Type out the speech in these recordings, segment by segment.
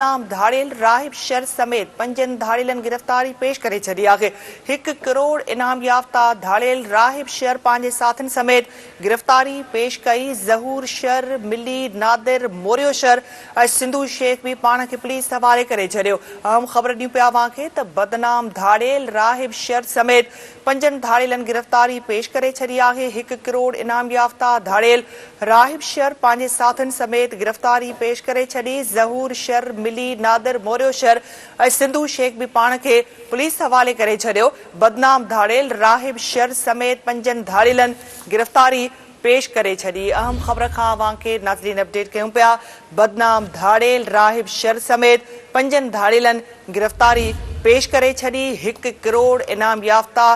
بدنام ڌاڙيل راهب شر سميت پنجن ڌاڙيلن گرفتاري پيش ڪري ڇڏي آهي. هڪ ڪروڙ انعام يافته ڌاڙيل راهب شر پنهنجي ساٿين سميت گرفتاري پيش ڪئي. ظهور شر، ملي، نادر، موريو شر ۽ سنڌو شيخ به پاڻ کي پوليس حوالي ڪري ڇڏيو. اهم خبر ڏيون پيا اوهان کي ته بدنام ڌاڙيل راهب شر سميت پنجن ڌاڙيلن گرفتاري پيش ڪري ڇڏي آهي. هڪ ڪروڙ انعام يافته ڌاڙيل راهب شر پنهنجي ساٿين سميت گرفتاري پيش ڪري ڇڏي، ظهور شر، ملي، نادر موريو شر ۽ سنڌو شيخ به پاڻ کي پوليس حوالي ڪري ڇڏيو، بدنام ڌاڙيل راهب شر سميت پنجن ڌاڙيلن گرفتاري پيش ڪري ڇڏي، اهم خبر کان اوهان کي ناظرين اپڊيٽ ڪيون پيا، بدنام ڌاڙيل راهب شر سميت پنجن ڌاڙيلن گرفتاري پيش ڪري ڇڏي، هڪ ڪروڙ انعام يافته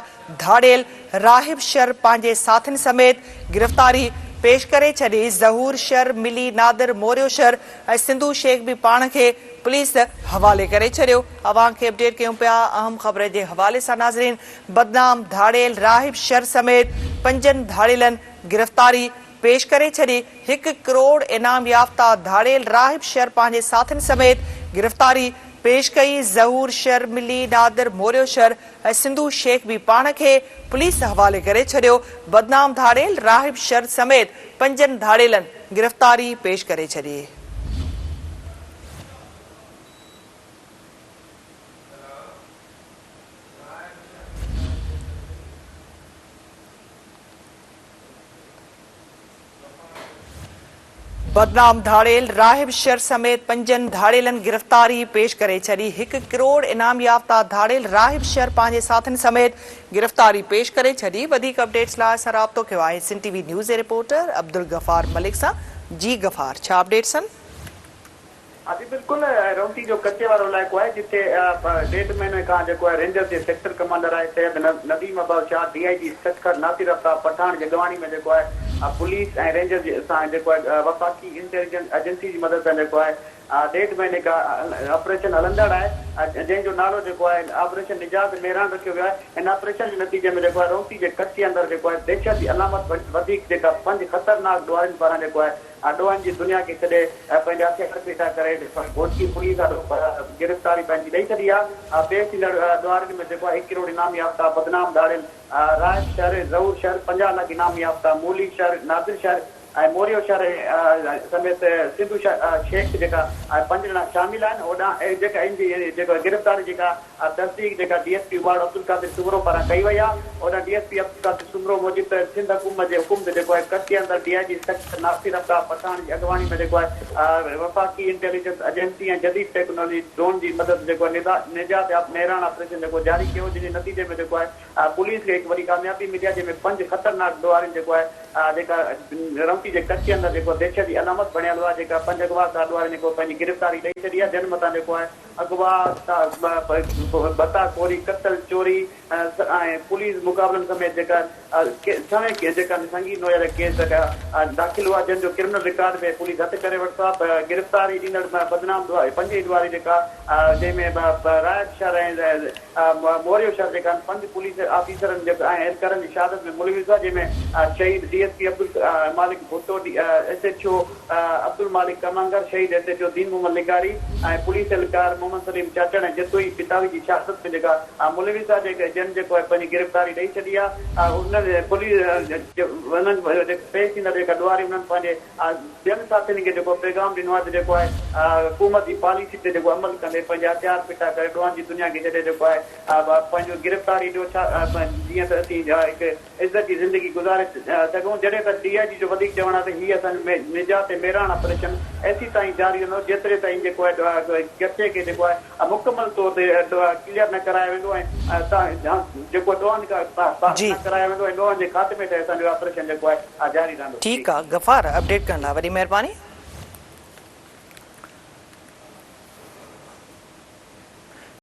ڌاڙيل راهب شر پنهنجي ساٿين سميت گرفتاري پيش ڪري ڇڏي، ظهور شر، ملي نادر موريو شر ۽ سنڌو شيخ به پاڻ کي پوليس حوالي ڪري ڇڏيو. اوهان کي اپڊيٽ ڪيون پيا اهم خبر جي حوالي سان ناظرين بدنام ڌاڙيل راهب شر سميت پنجن ڌاڙيلن گرفتاري پيش ڪري ڇڏي، هڪ ڪروڙ انعام يافته ڌاڙيل راهب شر پنهنجي ساٿين سميت گرفتاري پيش ڪئي، ظهور شر، ملي نادر موريو شر ۽ سنڌو شيخ به پاڻ کي پوليس حوالي ڪري ڇڏيو، بدنام ڌاڙيل راهب شر سميت پنجن ڌاڙيلن گرفتاري پيش ڪري ڇڏي. بدنام ڌاڙيل راهب شر سميت پنجن ڌاڙيلن گرفتاري پيش ڪري ڇڏي، هڪ ڪروڙ انعام يافته ڌاڙيل راهب شر پنهنجي ساٿين سميت گرفتاري پيش ڪري ڇڏي، وڌيڪ اپڊيٽس لاء اسان رابطو ڪيو آهي سنڌ ٽي وي نيوز جي رپورٽر عبدالغفار ملڪ سان، جي غفار ڇا اپڊيٽس آهن؟ ها جي بلڪل رونتي جو ڪچي وارو علائقو آهي جتي ڏيڍ مهيني کان جيڪو آهي رينجرز جي سيڪٽر ڪمانڊر آهي Syed Nadeem Abbas Shah D I G Sukkur Nasir Aftab Pathan جي اڳواڻي ۾ جيڪو آهي پوليس ۽ رينجرز جي سان جيڪو آهي وفاقي انٽيليجنس ايجنسي جي مدد سان جيڪو آهي ڏيڍ مهيني کان آپريشن هلندڙ آهي جنهن جو نالو جيڪو آهي آپريشن نجات مهراڻ رکيو ويو آهي هن آپريشن جي نتيجي ۾ جيڪو آهي رونتي جي ڪچي اندر جيڪو آهي دهشت جي علامت وڌيڪ جيڪا پنج خطرناڪ ڏوهارين پاران جيڪو آهي ڏوهن جي دنيا کي ڇڏي پنهنجا هٿيار ڦيٿا ڪري گهوٽڪي پوليس آڏو گرفتاري پنهنجي ڏئي ڇڏي آهي. پيش ٿيندڙ ڏوهارين ۾ جيڪو آهي هڪ ڪروڙ انعام يافته بدنام ڌاڙيل راهب شر، ظهور شر، 50 لک انعام يافته مولي شر، نادر شر ۽ موريو شر سميت سنڌو شيخ جيڪا پنج ڄڻا شامل آهن. هوڏانهن جيڪا ان جي جيڪا گرفتاري جيڪا تصديق جيڪا D S P Ubauro Abdul Qadir Soomro پاران ڪئي وئي آهي، هوڏانهن D S P Abdul Qadir Soomro موجب ته سنڌ حڪومت جي حڪم تي جيڪو آهي ڪچي اندر ڊي I جي سکر ناصر عبدالله پٺاڻ جي اڳواڻي ۾ جيڪو آهي وفاقي انٽيليجنس ايجنسي ۽ جديد ٽيڪنالاجي ڊرون جي مدد جيڪو آهي نجات ياب مهراڻ آپريشن جيڪو جاري ڪيو جنهن جي نتيجي ۾ جيڪو آهي پوليس کي هڪ وڏي ڪاميابي ملي آهي جنهن ۾ پنج خطرناڪ ڏوهارين جيڪو آهي جيڪا رونتي جي ڪچي اندر جيڪو دهشت جي علامت بڻيل هئا جيڪا پنج اغواڪار ڏوهارين جيڪو پنهنجي گرفتاري ڏئي ڇڏي آهي جن مٿان جيڪو آهي اغوا، ڀتا خوري، قتل، چوري ۽ پوليس مقابلن سميت جيڪا سوين جيڪا سنگين نوعيت جا ڪيس داخل هئا جن جو ڪرمنل رڪارڊ به پوليس هٿ ڪري ورتو آهي گرفتاري ڏيندڙ بدنام پنج ئي ڏوهاري جيڪا جنهن ۾ رائب شر ۽ موريو شر جيڪا آهن پنج پوليس آفيسرن ۽ اهلڪارن جي شهادت ۾ ملوث هئا جنهن ۾ شهيد D S P Abdul Malik Bhutto S H O Abdul Malik Kamangar, شهيد ايس ايڇ او دين محمد لغاري ۽ پوليس اهلڪار محمد سليم چاچڙ ۽ جتوئي پتاوي جي شهادت ۾ جيڪا ملوث آهي جيڪي جن جيڪو آهي پنهنجي گرفتاري ڏئي ڇڏي آهي انهن پوليس انهن جيڪا پيش ٿيندڙ جيڪا ڏوهاري انهن پنهنجي ٻين ساٿين کي جيڪو پيغام ڏنو آهي ته جيڪو آهي حڪومت جي پاليسي تي جيڪو عمل ڪندي پنهنجا هٿيار ڦٽا ڪري ڏوهن جي دنيا کي ڇڏي جيڪو آهي پنهنجو گرفتاري ڏيو ڇا جيئن ته اسين هڪ عزت جي زندگي گذاري سگهون جڏهن ته ڊي I جي جو وڌيڪ چوڻ آهي ته هي اسان جو نجات ميراڻ آپريشن ايسيتائين جاري رهندو جيتري تائين جيڪو آهي ڪچي کي جيڪو آهي مڪمل طور تي ڪليئر نه ڪرايو ويندو ۽ جيڪو ڏوهن کان پاڪ نه ڪرايو ويندو ۽ ڏوهن جي خاتمي تائين اسان جو آپريشن جيڪو آهي جاري رهندو. ٺيڪ آ غفار اپڊيٽ ڪرڻ لاء وڏي مهرباني.